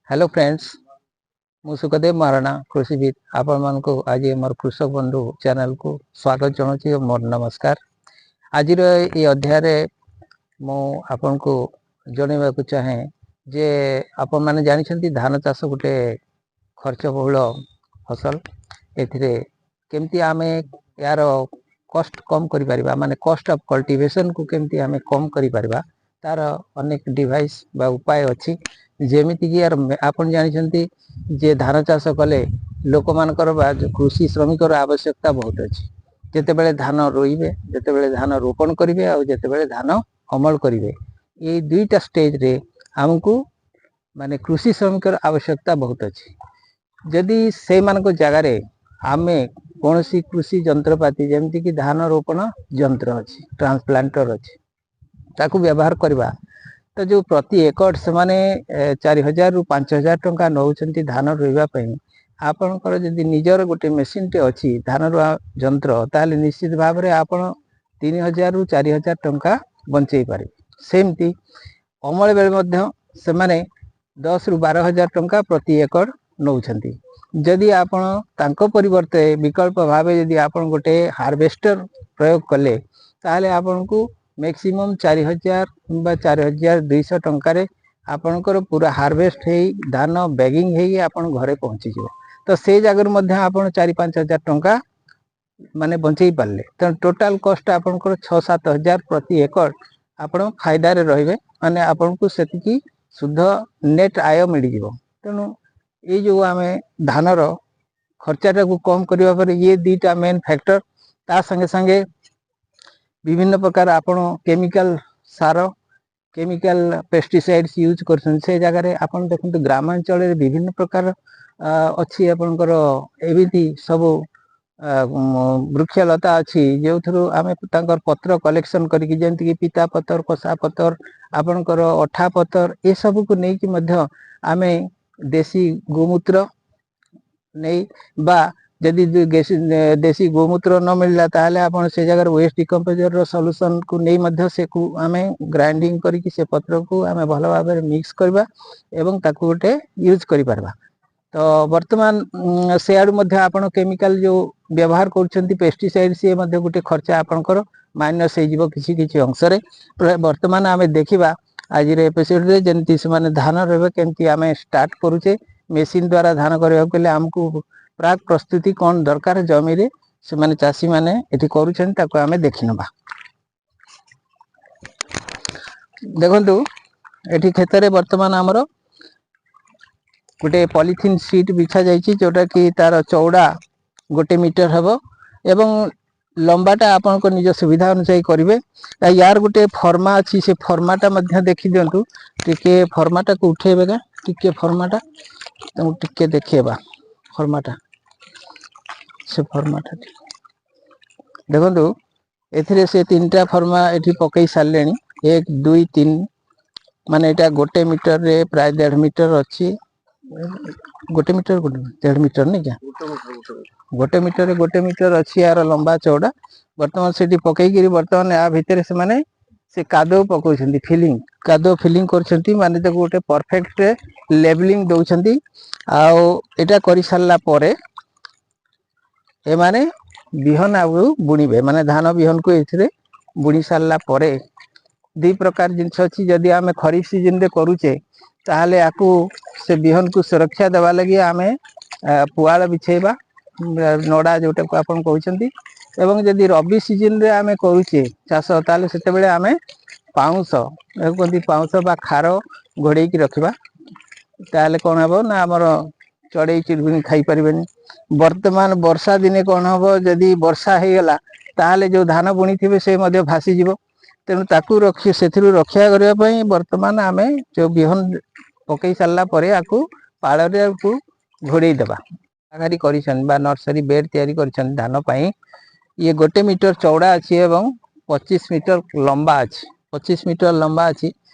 Hello friends, ମୁଁ ସୁଖଦେବ ମହାରଣା, କୃଷିବିତ୍। ଆପଣମାନଙ୍କୁ ଆଜି ମୋର କୃଷକ ବନ୍ଧୁ ଚ୍ୟାନେଲକୁ ସ୍ୱାଗତ ଜଣାଉଛି ଓ ମୋର ନମସ୍କାର। ଆଜିର ଏଇ ଅଧ୍ୟାୟରେ ମୁଁ ଆପଣଙ୍କୁ ଜଣାଇବାକୁ ଚାହେଁ ଯେ ଆପଣମାନେ ଜାଣିଛନ୍ତି, ଧାନ ଚାଷ ଗୋଟେ ଖର୍ଚ୍ଚ ବହୁଳ ଫସଲ। ଏଥିରେ କେମିତି ଆମେ ଏହାର କଷ୍ଟ କମ୍ କରିପାରିବା, ମାନେ କଷ୍ଟ ଅଫ୍ କଲ୍ଟିଭେସନକୁ କେମିତି ଆମେ କମ୍ କରିପାରିବା, ତାର ଅନେକ ଡିଭାଇସ୍ ବା ଉପାୟ ଅଛି। ଯେମିତିକି ୟାର ଆପଣ ଜାଣିଛନ୍ତି ଯେ ଧାନ ଚାଷ କଲେ ଲୋକମାନଙ୍କର ବା କୃଷି ଶ୍ରମିକର ଆବଶ୍ୟକତା ବହୁତ ଅଛି। ଯେତେବେଳେ ଧାନ ରୋଇବେ, ଯେତେବେଳେ ଧାନ ରୋପଣ କରିବେ ଆଉ ଯେତେବେଳେ ଧାନ ଅମଳ କରିବେ, ଏଇ ଦୁଇଟା ଷ୍ଟେଜରେ ଆମକୁ ମାନେ କୃଷି ଶ୍ରମିକର ଆବଶ୍ୟକତା ବହୁତ ଅଛି। ଯଦି ସେଇମାନଙ୍କ ଜାଗାରେ ଆମେ କୌଣସି କୃଷି ଯନ୍ତ୍ରପାତି, ଯେମିତିକି ଧାନ ରୋପଣ ଯନ୍ତ୍ର ଅଛି, ଟ୍ରାନ୍ସପ୍ଲାଣ୍ଟର ଅଛି, ତାକୁ ବ୍ୟବହାର କରିବା, ତ ଯେଉଁ ପ୍ରତି ଏକର ସେମାନେ 4000ରୁ 5000 ଟଙ୍କା ନେଉଛନ୍ତି ଧାନ ରୋଇବା ପାଇଁ, ଆପଣଙ୍କର ଯଦି ନିଜର ଗୋଟେ ମେସିନଟେ ଅଛି ଧାନ ରୁଆ ଯନ୍ତ୍ର, ତାହେଲେ ନିଶ୍ଚିତ ଭାବରେ ଆପଣ 3000ରୁ 4000 ଟଙ୍କା ବଞ୍ଚେଇ ପାରିବେ। ସେମିତି ଅମଳ ବେଳେ ମଧ୍ୟ ସେମାନେ 10ରୁ 12 ହଜାର ଟଙ୍କା ପ୍ରତି ଏକର ନେଉଛନ୍ତି। ଯଦି ଆପଣ ତାଙ୍କ ପରିବର୍ତ୍ତେ ବିକଳ୍ପ ଭାବେ ଯଦି ଆପଣ ଗୋଟେ ହାରଭେଷ୍ଟର ପ୍ରୟୋଗ କଲେ, ତାହେଲେ ଆପଣଙ୍କୁ ମ୍ୟାକ୍ସିମମ୍ 4000 କିମ୍ବା 4200 ଟଙ୍କାରେ ଆପଣଙ୍କର ପୁରା ହାରଭେଷ୍ଟ ହେଇ, ଧାନ ବ୍ୟାଗିଂ ହେଇ ଆପଣ ଘରେ ପହଞ୍ଚିଯିବ। ତ ସେଇ ଜାଗାରୁ ମଧ୍ୟ ଆପଣ 4-5 ହଜାର ଟଙ୍କା ମାନେ ବଞ୍ଚେଇ ପାରିଲେ। ତେଣୁ ଟୋଟାଲ କଷ୍ଟ ଆପଣଙ୍କର 6-7 ହଜାର ପ୍ରତି ଏକର ଆପଣ ଫାଇଦାରେ ରହିବେ, ମାନେ ଆପଣଙ୍କୁ ସେତିକି ଶୁଦ୍ଧ ନେଟ୍ ଆୟ ମିଳିଯିବ। ତେଣୁ ଏଇ ଯେଉଁ ଆମେ ଧାନର ଖର୍ଚ୍ଚଟାକୁ କମ୍ କରିବା ପରେ ଇଏ ଦୁଇଟା ମେନ୍ ଫ୍ୟାକ୍ଟର। ତା ସାଙ୍ଗେ ସାଙ୍ଗେ ବିଭିନ୍ନ ପ୍ରକାର ଆପଣ କେମିକାଲ ସାର, କେମିକାଲ ପେଷ୍ଟିସାଇଡ୍ସ ୟୁଜ୍ କରୁଛନ୍ତି, ସେ ଜାଗାରେ ଆପଣ ଦେଖନ୍ତୁ, ଗ୍ରାମାଞ୍ଚଳରେ ବିଭିନ୍ନ ପ୍ରକାର ଅଛି ଆପଣଙ୍କର ଏମିତି ସବୁ ବୃକ୍ଷଲତା ଅଛି, ଯେଉଁଥିରୁ ଆମେ ତାଙ୍କର ପତ୍ର କଲେକ୍ସନ କରିକି, ଯେମିତିକି ପିତା ପତର, କଷା ପତର, ଆପଣଙ୍କର ଅଠା ପତର, ଏସବୁକୁ ନେଇକି ମଧ୍ୟ ଆମେ ଦେଶୀ ଗୋମୂତ୍ର ନେଇ ବା ଯଦି ଦେଶୀ ଗୋମୂତ୍ର ନ ମିଳିଲା, ତାହେଲେ ଆପଣ ସେ ଜାଗାରେ ୱେଷ୍ଟ ଡିକମ୍ପୋଜରର ସଲ୍ୟୁସନକୁ ନେଇ ମଧ୍ୟ ସେକୁ ଆମେ ଗ୍ରାଇଣ୍ଡିଙ୍ଗ କରିକି ସେ ପତ୍ରକୁ ଆମେ ଭଲ ଭାବରେ ମିକ୍ସ କରିବା ଏବଂ ତାକୁ ଗୋଟେ ୟୁଜ୍ କରିପାରିବା। ତ ବର୍ତ୍ତମାନ ସେଆଡ଼ୁ ମଧ୍ୟ ଆପଣ କେମିକାଲ ଯେଉଁ ବ୍ୟବହାର କରୁଛନ୍ତି, ପେଷ୍ଟିସାଇଡ୍, ସିଏ ମଧ୍ୟ ଗୋଟେ ଖର୍ଚ୍ଚ ଆପଣଙ୍କର ମାଇନସ୍ ହେଇଯିବ କିଛି କିଛି ଅଂଶରେ। ବର୍ତ୍ତମାନ ଆମେ ଦେଖିବା ଆଜିର ଏପିସୋଡରେ ଯେମିତି ସେମାନେ ଧାନ ରହିବେ, କେମିତି ଆମେ ଷ୍ଟାର୍ଟ କରୁଛେ। ମେସିନ୍ ଦ୍ୱାରା ଧାନ କରିବାକୁ ହେଲେ ଆମକୁ ପ୍ରାକ୍ ପ୍ରସ୍ତୁତି କ'ଣ ଦରକାର ଜମିରେ, ସେମାନେ ଚାଷୀମାନେ ଏଠି କରୁଛନ୍ତି, ତାକୁ ଆମେ ଦେଖିନେବା। ଦେଖନ୍ତୁ, ଏଠି କ୍ଷେତରେ ବର୍ତ୍ତମାନ ଆମର ଗୋଟେ ପଲିଥିନ୍ ସିଟ୍ ବିଛା ଯାଇଛି, ଯୋଉଟାକି ତାର ଚଉଡ଼ା 1 ମିଟର ହେବ ଏବଂ ଲମ୍ବାଟା ଆପଣଙ୍କ ନିଜ ସୁବିଧା ଅନୁଯାୟୀ କରିବେ। ୟାର ଗୋଟେ ଫର୍ମା ଅଛି, ସେ ଫର୍ମାଟା ମଧ୍ୟ ଦେଖିଦିଅନ୍ତୁ ଟିକେ। ଫର୍ମାଟାକୁ ଉଠେଇବେ କା ଟିକେ, ଫର୍ମାଟା ତାଙ୍କୁ ଟିକେ ଦେଖେଇବା। ଫର୍ମାଟା, ସେ ଫର୍ମାଟା ଦେଖନ୍ତୁ। ଏଥିରେ ସେ ତିନିଟା ଫର୍ମା ଏଠି ପକେଇ ସାରିଲେଣି, ଏକ, ଦୁଇ, ତିନି। ମାନେ ଏଇଟା 1 ମିଟରରେ ପ୍ରାୟ 1.5 ମିଟର ଅଛି। 1 ମିଟର, ଗୋଟେ 1.5 ମିଟର ନାଇଁ, 1 ମିଟରରେ 1 ମିଟର ଅଛି ଏହାର ଲମ୍ବା ଚଉଡ଼ା। ବର୍ତ୍ତମାନ ସେଠି ପକେଇକିରି ବର୍ତ୍ତମାନ ୟା ଭିତରେ ସେମାନେ ସେ କାଦୁଅ ପକଉଛନ୍ତି, ଫିଲିଂ, କାଦୁଅ ଫିଲିଂ କରୁଛନ୍ତି, ମାନେ ତାକୁ ଗୋଟେ ପରଫେକ୍ଟ ଲେବଲିଂ ଦଉଛନ୍ତି। ଆଉ ଏଇଟା କରିସାରିଲା ପରେ ଏମାନେ ବିହନ ଆଉ ବୁଣିବେ, ମାନେ ଧାନ ବିହନକୁ ଏଥିରେ ବୁଣି ସାରିଲା ପରେ ଦୁଇ ପ୍ରକାର ଜିନିଷ ଅଛି। ଯଦି ଆମେ ଖରିଫ ସିଜନରେ କରୁଛେ, ତାହେଲେ ୟାକୁ ସେ ବିହନକୁ ସୁରକ୍ଷା ଦେବା ଲାଗି ଆମେ ପୁଆଳ ବିଛେଇବା, ନଡ଼ା ଯୋଉଟାକୁ ଆପଣ କହୁଛନ୍ତି। ଏବଂ ଯଦି ରବି ସିଜନରେ ଆମେ କରୁଛେ ଚାଷ, ତାହେଲେ ସେତେବେଳେ ଆମେ ପାଉଁଶ, ଏହାକୁ କୁହନ୍ତି ପାଉଁଶ ବା ଖାର, ଘୋଡ଼େଇକି ରଖିବା। ତାହେଲେ କ'ଣ ହେବ ନା ଆମର ଚଢ଼େଇ ଚିରଗୁଣି ଖାଇପାରିବେନି। ବର୍ତ୍ତମାନ ବର୍ଷା ଦିନେ କ'ଣ ହବ? ଯଦି ବର୍ଷା ହେଇଗଲା, ତାହେଲେ ଯୋଉ ଧାନ ବୁଣିଥିବେ ସେ ମଧ୍ୟ ଭାସିଯିବ। ତେଣୁ ତାକୁ ରଖି ସେଥିରୁ ରକ୍ଷା କରିବା ପାଇଁ ବର୍ତ୍ତମାନ ଆମେ ଯୋଉ ବିହନ ପକେଇ ସାରିଲା ପରେ ଆକୁ ପାଳରେ ଆକୁ ଘୋଡ଼େଇ ଦେବା। କରିଛନ୍ତି ବା ନର୍ସରୀ ବେଡ୍ ତିଆରି କରିଛନ୍ତି ଧାନ ପାଇଁ। ଇଏ 1 ମିଟର ଚଉଡ଼ା ଅଛି ଏବଂ 25 ମିଟର ଲମ୍ବା ଅଛି, 25 ମିଟର ଲମ୍ବା ଅଛି।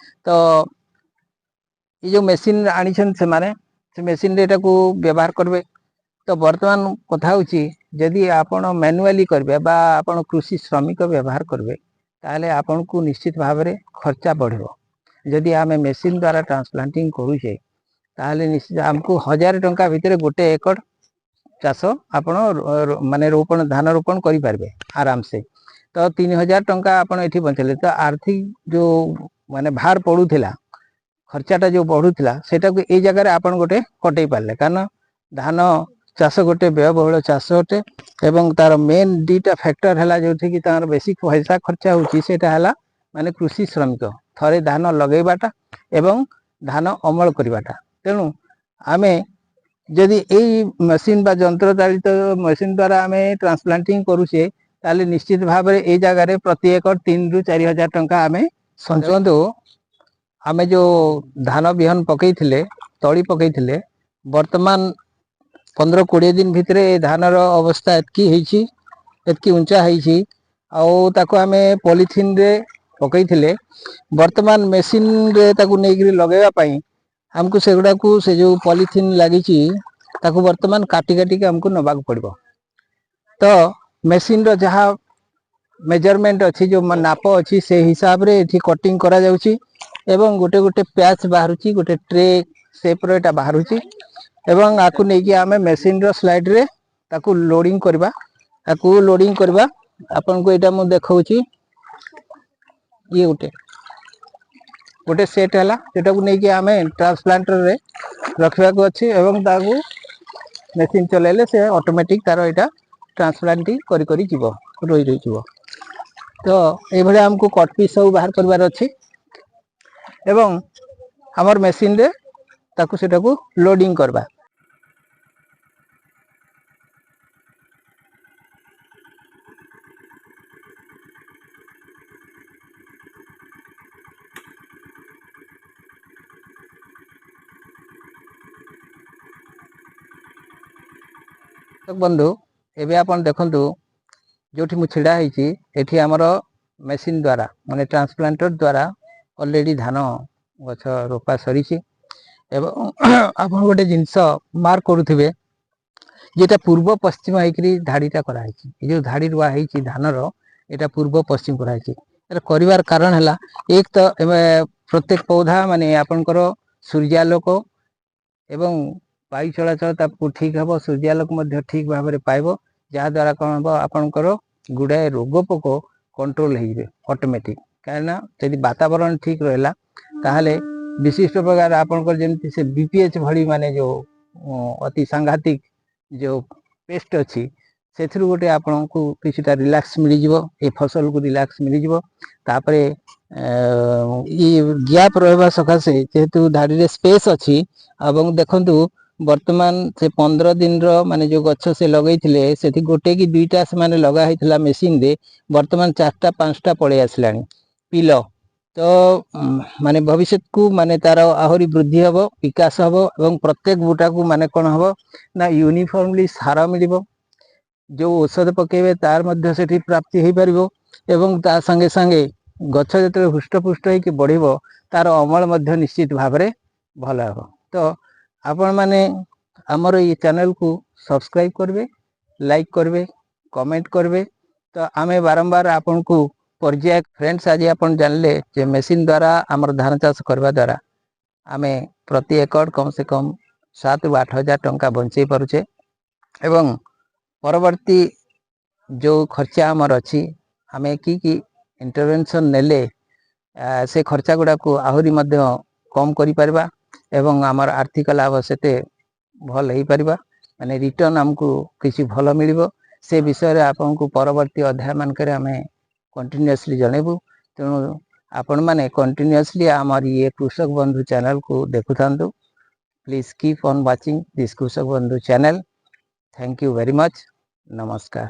ତ ଏଇ ଯୋଉ ମେସିନ୍ ଆଣିଛନ୍ତି ସେମାନେ, ସେ ମେସିନରେ ଏଟାକୁ ବ୍ୟବହାର କରିବେ। ତ ବର୍ତ୍ତମାନ କଥା ହେଉଛି, ଯଦି ଆପଣ ମ୍ୟାନୁଆଲି କରିବେ ବା ଆପଣ କୃଷି ଶ୍ରମିକ ବ୍ୟବହାର କରିବେ, ତାହେଲେ ଆପଣଙ୍କୁ ନିଶ୍ଚିତ ଭାବରେ ଖର୍ଚ୍ଚ ବଢ଼ିବ। ଯଦି ଆମେ ମେସିନ୍ ଦ୍ୱାରା ଟ୍ରାନ୍ସପ୍ଲାଣ୍ଟିଂ କରୁଛେ, ତାହେଲେ ନିଶ୍ଚିତ ଆମକୁ 1000 ଟଙ୍କା ଭିତରେ 1 ଏକର ଚାଷ ଆପଣ ମାନେ ରୋପଣ, ଧାନ ରୋପଣ କରିପାରିବେ ଆରାମସେ। ତ 3000 ଟଙ୍କା ଆପଣ ଏଠି ବଞ୍ଚେଇଲେ। ତ ଆର୍ଥିକ ଯୋଉ ମାନେ ଭାର ପଡୁଥିଲା, ଖର୍ଚ୍ଚାଟା ଯୋଉ ବଢୁଥିଲା, ସେଇଟାକୁ ଏଇ ଜାଗାରେ ଆପଣ ଗୋଟେ କଟେଇ ପାରିଲେ। କାରଣ ଧାନ ଚାଷ ଗୋଟେ ବ୍ୟୟବହୁଳ ଚାଷ ଅଟେ ଏବଂ ତାର ମେନ୍ ଦିଟା ଫ୍ୟାକ୍ଟର ହେଲା, ଯୋଉଠିକି ତାଙ୍କର ବେଶୀ ପଇସା ଖର୍ଚ୍ଚ ହଉଛି, ସେଇଟା ହେଲା ମାନେ କୃଷି ଶ୍ରମିକ, ଥରେ ଧାନ ଲଗେଇବାଟା ଏବଂ ଧାନ ଅମଳ କରିବାଟା। ତେଣୁ ଆମେ ଯଦି ଏଇ ମେସିନ୍ ବା ଯନ୍ତ୍ର ଚାଳିତ ମେସିନ୍ ଦ୍ୱାରା ଆମେ ଟ୍ରାନ୍ସପ୍ଲାଣ୍ଟିଂ କରୁଛେ, ତାହେଲେ ନିଶ୍ଚିତ ଭାବରେ ଏଇ ଜାଗାରେ ପ୍ରତି ଏକର 3ରୁ 4 ହଜାର ଟଙ୍କା ଆମେ ସଞ୍ଚନ୍ତୁ। ଆମେ ଯୋଉ ଧାନ ବିହନ ପକେଇଥିଲେ, ତଳି ପକେଇଥିଲେ, ବର୍ତ୍ତମାନ 15-20 ଦିନ ଭିତରେ ଏ ଧାନର ଅବସ୍ଥା ଏତିକି ହେଇଛି, ଏତିକି ଉଞ୍ଚା ହେଇଛି। ଆଉ ତାକୁ ଆମେ ପଲିଥିନରେ ପକେଇଥିଲେ। ବର୍ତ୍ତମାନ ମେସିନରେ ତାକୁ ନେଇକରି ଲଗେଇବା ପାଇଁ ଆମକୁ ସେଗୁଡ଼ାକୁ, ସେ ଯୋଉ ପଲିଥିନ୍ ଲାଗିଛି, ତାକୁ ବର୍ତ୍ତମାନ କାଟି କାଟିକି ଆମକୁ ନେବାକୁ ପଡ଼ିବ। ତ ମେସିନର ଯାହା ମେଜରମେଣ୍ଟ ଅଛି, ଯୋଉ ନାପ ଅଛି, ସେ ହିସାବରେ ଏଠି କଟିଂ କରାଯାଉଛି ଏବଂ ଗୋଟେ ଗୋଟେ ପ୍ୟାଚ୍ ବାହାରୁଛି, ଗୋଟେ ଟ୍ରେ ସେପ୍ର ଏଇଟା ବାହାରୁଛି ଏବଂ ଆକୁ ନେଇକି ଆମେ ମେସିନର ସ୍ଲାଇଡରେ ତାକୁ ଲୋଡିଂ କରିବା। ତାକୁ ଲୋଡିଂ କରିବା, ଆପଣଙ୍କୁ ଏଇଟା ମୁଁ ଦେଖାଉଛି। ଇଏ ଗୋଟେ ଗୋଟେ ସେଟ୍ ହେଲା, ସେଟାକୁ ନେଇକି ଆମେ ଟ୍ରାନ୍ସପ୍ଲାଣ୍ଟରରେ ରଖିବାକୁ ଅଛି ଏବଂ ତାକୁ ମେସିନ୍ ଚଲେଇଲେ ସେ ଅଟୋମେଟିକ୍ ତାର ଏଇଟା ଟ୍ରାନ୍ସପ୍ଲାଣ୍ଟିଂ କରି କରି ଯିବ, ରୋଇ ରହିଯିବ। ତ ଏଇଭଳିଆ ଆମକୁ କଟ୍ ପିସ୍ ସବୁ ବାହାର କରିବାର ଅଛି ଏବଂ ଆମର ମେସିନରେ ତାକୁ ସେଟାକୁ ଲୋଡିଂ କରିବା। ବନ୍ଧୁ, ଏବେ ଆପଣ ଦେଖନ୍ତୁ, ଯୋଉଠି ମୁଁ ଛିଡ଼ା ହେଇଛି, ଏଠି ଆମର ମେସିନ୍ ଦ୍ୱାରା, ମାନେ ଟ୍ରାନ୍ସପ୍ଲାଣ୍ଟର ଦ୍ୱାରା ଅଲରେଡ଼ି ଧାନ ଗଛ ରୋପା ସରିଛି। ଏବଂ ଆପଣ ଗୋଟେ ଜିନିଷ ମାର୍କ କରୁଥିବେ, ଯେଟା ପୂର୍ବ ପଶ୍ଚିମ ହେଇକରି ଧାଡ଼ିଟା କରାହେଇଛି। ଏ ଯୋଉ ଧାଡ଼ି ରୁଆ ହେଇଛି ଧାନର, ଏଇଟା ପୂର୍ବ ପଶ୍ଚିମ କରାହେଇଛି। ଏଟା କରିବାର କାରଣ ହେଲା, ଏକ ତ ଏବେ ପ୍ରତ୍ୟେକ ପୌଧା ମାନେ ଆପଣଙ୍କର ସୂର୍ଯ୍ୟାଲୋକ ଏବଂ ବାୟୁ ଚଳାଚଳ ତାକୁ ଠିକ ହେବ, ସୂର୍ଯ୍ୟାଲୋକ ମଧ୍ୟ ଠିକ ଭାବରେ ପାଇବ, ଯାହାଦ୍ୱାରା କ'ଣ ହେବ, ଆପଣଙ୍କର ଗୁଡ଼ାଏ ରୋଗ ପୋକ କଣ୍ଟ୍ରୋଲ ହେଇଯିବେ ଅଟୋମେଟିକ୍। କାହିଁକିନା ଯଦି ବାତାବରଣ ଠିକ ରହିଲା, ତାହେଲେ ବିଶିଷ୍ଟ ପ୍ରକାର ଆପଣଙ୍କର ଯେମିତି ସେ ବିପିଏଚ୍ ଭଳି ମାନେ ଯୋଉ ଅତି ସାଂଘାତିକ ଯୋଉ ପେଷ୍ଟ ଅଛି, ସେଥିରୁ ଗୋଟେ ଆପଣଙ୍କୁ କିଛିଟା ରିଲାକ୍ସ ମିଳିଯିବ, ଏ ଫସଲକୁ ରିଲାକ୍ସ ମିଳିଯିବ। ତାପରେ ଇ ଗ୍ୟାପ୍ ରହିବା ସକାଶେ, ଯେହେତୁ ଧାଡ଼ିରେ ସ୍ପେସ୍ ଅଛି ଏବଂ ଦେଖନ୍ତୁ, ବର୍ତ୍ତମାନ ସେ 15 ଦିନର ମାନେ ଯୋଉ ଗଛ ସେ ଲଗେଇଥିଲେ, ସେଠି ଗୋଟେ କି ଦୁଇଟା ସେମାନେ ଲଗା ହେଇଥିଲା ମେସିନରେ, ବର୍ତ୍ତମାନ ଚାରିଟା ପାଞ୍ଚଟା ପଳେଇ ଆସିଲାଣି ପିଲ। ତ ମାନେ ଭବିଷ୍ୟତକୁ ମାନେ ତାର ଆହୁରି ବୃଦ୍ଧି ହବ, ବିକାଶ ହବ ଏବଂ ପ୍ରତ୍ୟେକ ବୁଟାକୁ ମାନେ କ'ଣ ହବ ନା ୟୁନିଫର୍ମଲି ସାର ମିଳିବ, ଯୋଉ ଔଷଧ ପକେଇବେ ତାର ମଧ୍ୟ ସେଠି ପ୍ରାପ୍ତି ହେଇପାରିବ ଏବଂ ତା ସାଙ୍ଗେ ସାଙ୍ଗେ ଗଛ ଯେତେବେଳେ ହୃଷ୍ଟପୁଷ୍ଟ ହେଇକି ବଢ଼ିବ, ତାର ଅମଳ ମଧ୍ୟ ନିଶ୍ଚିତ ଭାବରେ ଭଲ ହେବ। ତ ଆପଣମାନେ ଆମର ଏଇ ଚ୍ୟାନେଲକୁ ସବସ୍କ୍ରାଇବ କରିବେ, ଲାଇକ୍ କରିବେ, କମେଣ୍ଟ କରିବେ, ତ ଆମେ ବାରମ୍ବାର ଆପଣଙ୍କୁ ପର୍ଯ୍ୟାୟ। ଫ୍ରେଣ୍ଡସ୍, ଆଜି ଆପଣ ଜାଣିଲେ ଯେ ମେସିନ୍ ଦ୍ୱାରା ଆମର ଧାନ ଚାଷ କରିବା ଦ୍ୱାରା ଆମେ ପ୍ରତି ଏକର କମ୍ ସେ କମ୍ 7ରୁ 8 ହଜାର ଟଙ୍କା ବଞ୍ଚେଇ ପାରୁଛେ ଏବଂ ପରବର୍ତ୍ତୀ ଯେଉଁ ଖର୍ଚ୍ଚ ଆମର ଅଛି, ଆମେ କି କି ଇଣ୍ଟରଭେନସନ୍ ନେଲେ ସେ ଖର୍ଚ୍ଚ ଗୁଡ଼ାକୁ ଆହୁରି ମଧ୍ୟ କମ୍ କରିପାରିବା ଏବଂ ଆମର ଆର୍ଥିକ ଲାଭ ସେତେ ଭଲ ହେଇପାରିବା, ମାନେ ରିଟର୍ନ ଆମକୁ କିଛି ଭଲ ମିଳିବ, ସେ ବିଷୟରେ ଆପଣଙ୍କୁ ପରବର୍ତ୍ତୀ ଅଧ୍ୟାୟ ମାନଙ୍କରେ ଆମେ କଣ୍ଟିନ୍ୟୁଅସଲି ଜଣେଇବୁ। ତେଣୁ ଆପଣମାନେ କଣ୍ଟିନ୍ୟୁଅସଲି ଆମର ଇଏ କୃଷକ ବନ୍ଧୁ ଚ୍ୟାନେଲକୁ ଦେଖୁଥାନ୍ତୁ। Please keep on watching this Krushak Bandhu channel. Thank you very much. ନମସ୍କାର।